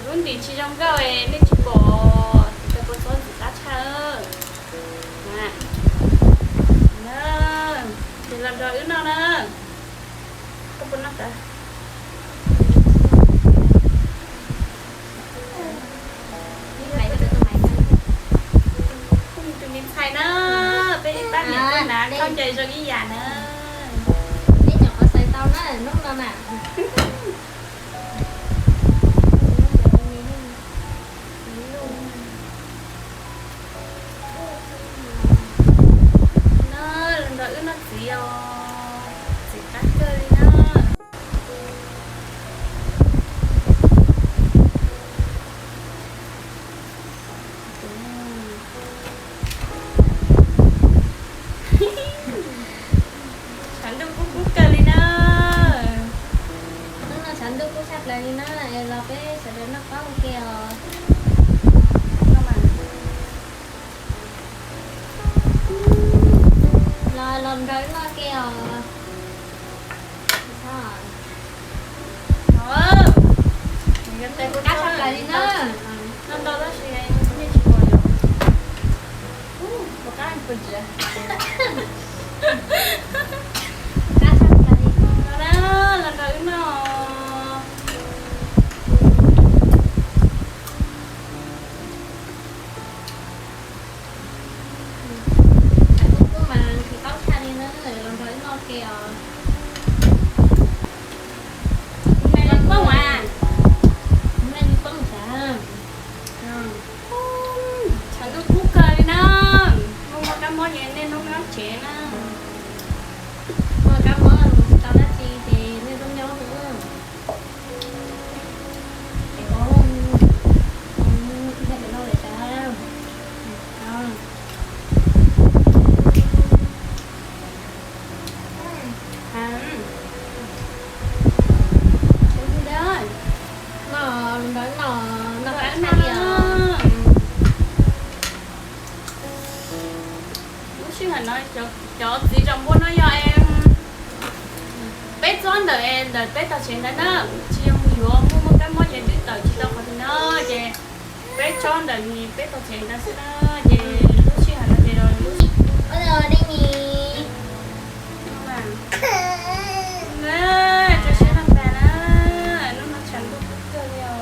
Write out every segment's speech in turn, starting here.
Lub ntim tsis zoo nkauj es nej tsis pom, tes kua txob ntxim qab tshaj. Ces los nrog wb noj na. Koj puas noj tas? Tus me ntxhais na, peb ib pab niam peb na, khaub ncaws zoo ib yam na. Peb nyuam qhuav xaws tau na, hnub no na. No, los nrog wb noj txiv os, txiv qab kawg li na. Tshav ntuj kub kub kawg li na. Hnub no tshav ntuj kub tshaj plaws li na, es los peb sawv daws noj qaub ua ke os. Los los nrog wb noj ke os. Qab tshaj plaws li na. Noj ntau tab sis nej tsis pom yom. Ua qab puas ntsia. Qab tshaj plaws li. Los na, los nrog wb noj. Tshav kub kub mas nqhis qaub tshaj li na, los nrog wb noj ke os. Hnub no yog poob sav. Tshav ntuj kub kawg li na. Muaj muaj kab mob ces nej nyob tsev na. Muaj kab mob tsis tau dab tsi ces nej nyob nyob xwb. Es ib yam li no lawm sav. No, no, no, no. Lub sij hawm no cov txiv tsaus npua no yog peb txob ntawm, ntawm peb tog tsev ntawd na, tsis yog mus yuav, muaj muaj kab mob ces twb tawm tsis tau qhov twg no ces peb tsob ntawm peb tog tsev ntawd xwb na, ces lub sij hawm no ces lub sij hawm rau siab tag npaum na, hnub no tshav ntuj kub kawg li os.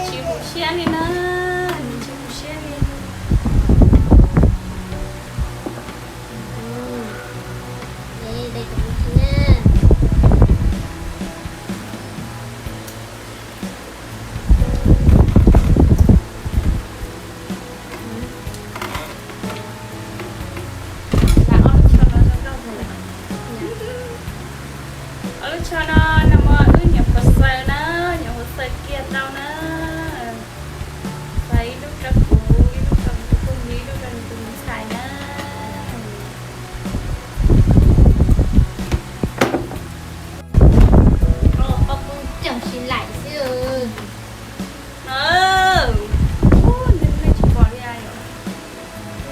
Tsis hum siab li na, tsis hum siab li. Ob lub tsho no nag hmo wb nyuam qhuav xaws na, nyuam qhuav xaws kiag tau na. Xaws ib lub rau kuv, ib lub rau kuv tus phooj ywg, ib lub rau nws tus me ntxhais na. Pob kub cog tsis laim xwb.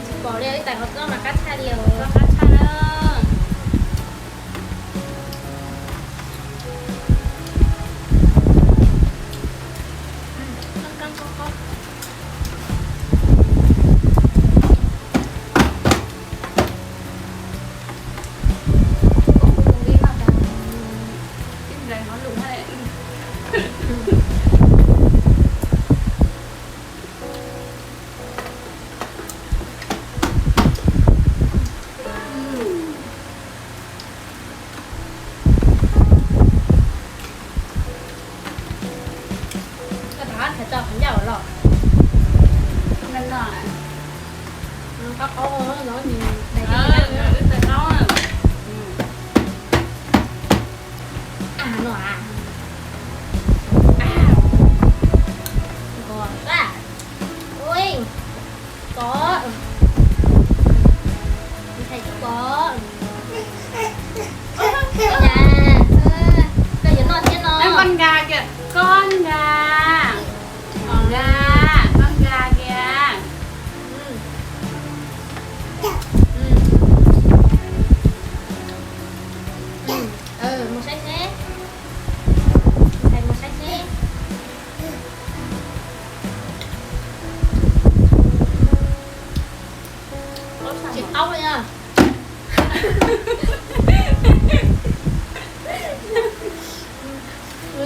Tsis pom li, ib tais qhov txob mas qab tshaj li os, qab tshaj na. Koj rov qab thaiv tso qhov ncauj los. Qab qaub no, wb taws qaub. A no a. Kov, ua, kov, ntxhais kov. Koj yuav noj thiab no. Koj nka kiag, koj nka. Koj nka, koj nka kiag. Tsis qaub li na.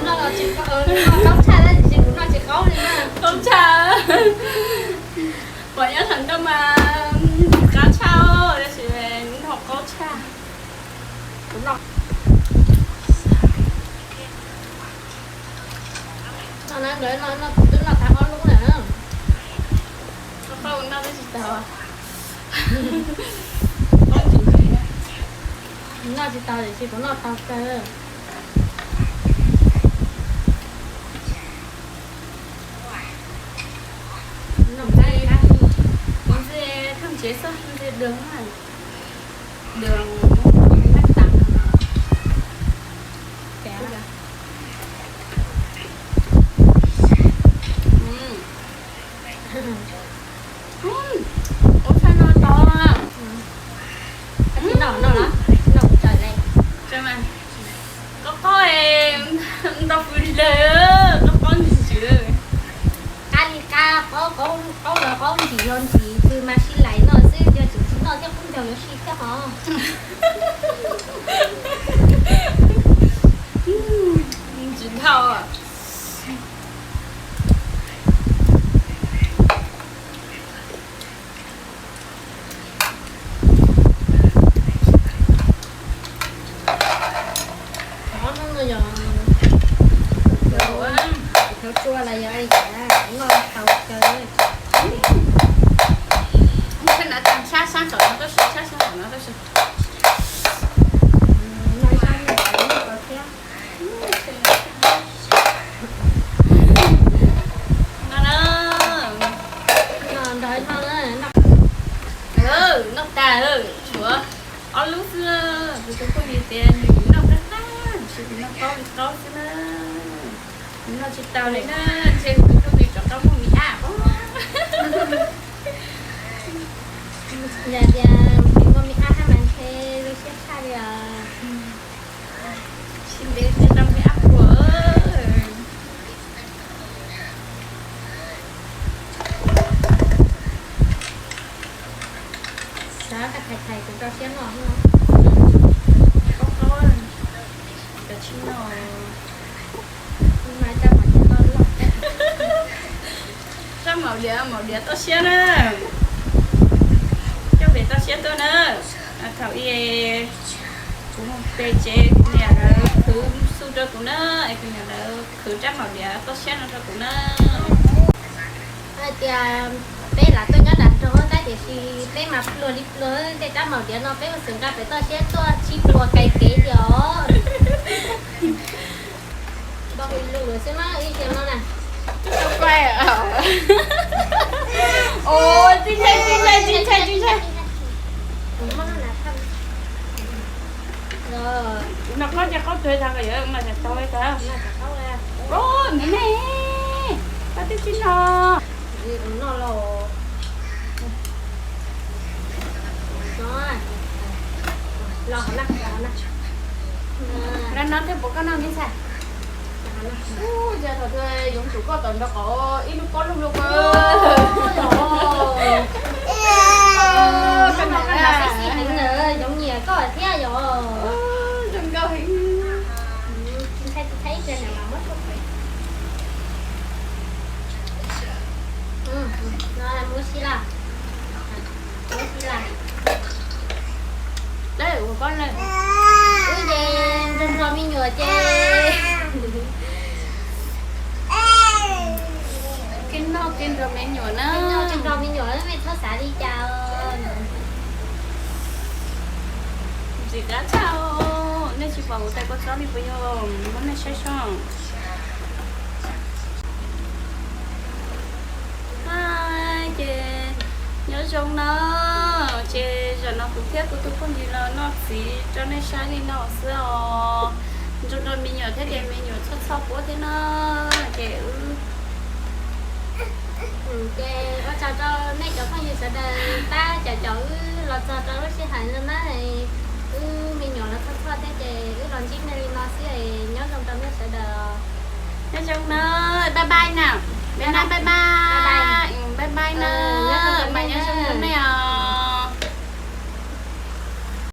Noj tsis qaub, noj qaub tshaj tab sis kuv noj tsis qaub li na. Qaub tshaj. Pom nyob saum ntoo mas tsis qaub tshaj, tab sis noj qaub tshaj. Kuv noj. No na, nkawd no, no kuv twb noj tag ob lub lawm. Koj noj twb tsis tau. Noj tsis tau tiam sis kuv noj tau kawg. Noj, kuv ntxiv thaj tsev xwb, ntxiv dua, dua, noj tas. Ua tshaj no tau. Qaub qaub, ntau fws lawm, qaub qaub ntsis ntsis. Qab li qab, qaub qaub, qaub los qaub ntsim los ntsim, fws mas sib lais no xwb, yog tseem tsis noj thiab qub ncaug yuav sib thiab hos. Tsis dhau. Qhov no yog, qhov tsua los yog li cas, noj tau kawg. Tshab sab tom no tab sis, tshab sab tom no tab sis. Noj sab no thiab. No na, no ntag, no na. Noj tag, tshuav ob lub xwb. Kuv tus phooj ywg tias nws noj qab qab, nws noj qaub li qaub xwb na. Nws noj tsis tau li na, ntshe kuv tus phooj ywg rov qab muaj me ab. Yog tias muaj me ab mas ntshe zoo siab tshaj li os. Sib ntev ntev tau me ab puas. Xav koj thais thais kuv tso siab noj no. Qaub qaub, cov tsis noj. Mas rab maum diav toj loj. Rab maum diav, maum diav toj siab na. Coj pem toj siab tuaj na. Thaum ub kuv mus pem tsev kuv niam lawv khwv xu rau kuv na, es kuv niam lawv khwv rab maum diav toj siab no rau kuv na. Hais tias peb lam tuaj nyob nram nroog tab tiam sis peb mas pluag li pluag, tej rab maum diav no peb mus xwm nqa pem toj siab tuaj tsib pluas kais kev li os. Npau hwm lus xwb mas ib tiam no na. Ua, tsis ntshai, tsis ntshai, tsis ntshai, tsis ntshai. Kuv noj qaub ces qaub tuag tag, yog mas tag tag. Ua, me me, koj twb tsis noj. Los no thiab puas koj noj me ntxhais? Ua, yog thaum twg yoov tsum koj tom nraub qaum ib lub pob lug lug ko. Koj noj koj noj xib xib heev na, yoov nyiam koj thiab yom. Zoo nkauj heev. Ntshai tsis ntshai ib pliag niam mas muab tuaj pem. Muab si laj, muab si laj. Wb ces nrog nrog me nyuam ces kev noj kev nrog me nyuam na, nrog me nyuam txhob xav li cas. Ntxim qab tshaj, nej tsis pom kuv tais kua txob li puas yog? Muab nej saib soj. Ces nyob zoo no, ces zaum no kuv thiab kuv tus phooj ywg los noj txiv rau nej saib li no xwb os. Nrog nrog me nyuam thiab ces me nyuam txhoj txhoj puab thiab no, ces wb ces ua tsaug rau nej cov phooj ywg sawv daws tab caum caum wb los txog rau lub sij hawm no na. Wb me nyuam los txhoj txhoj thiab ces wb los ntsib nej li no xwb, nyob zoo rau nej sawv daws. Nyob zoo na, bye bye na, bye bye na, bye bye.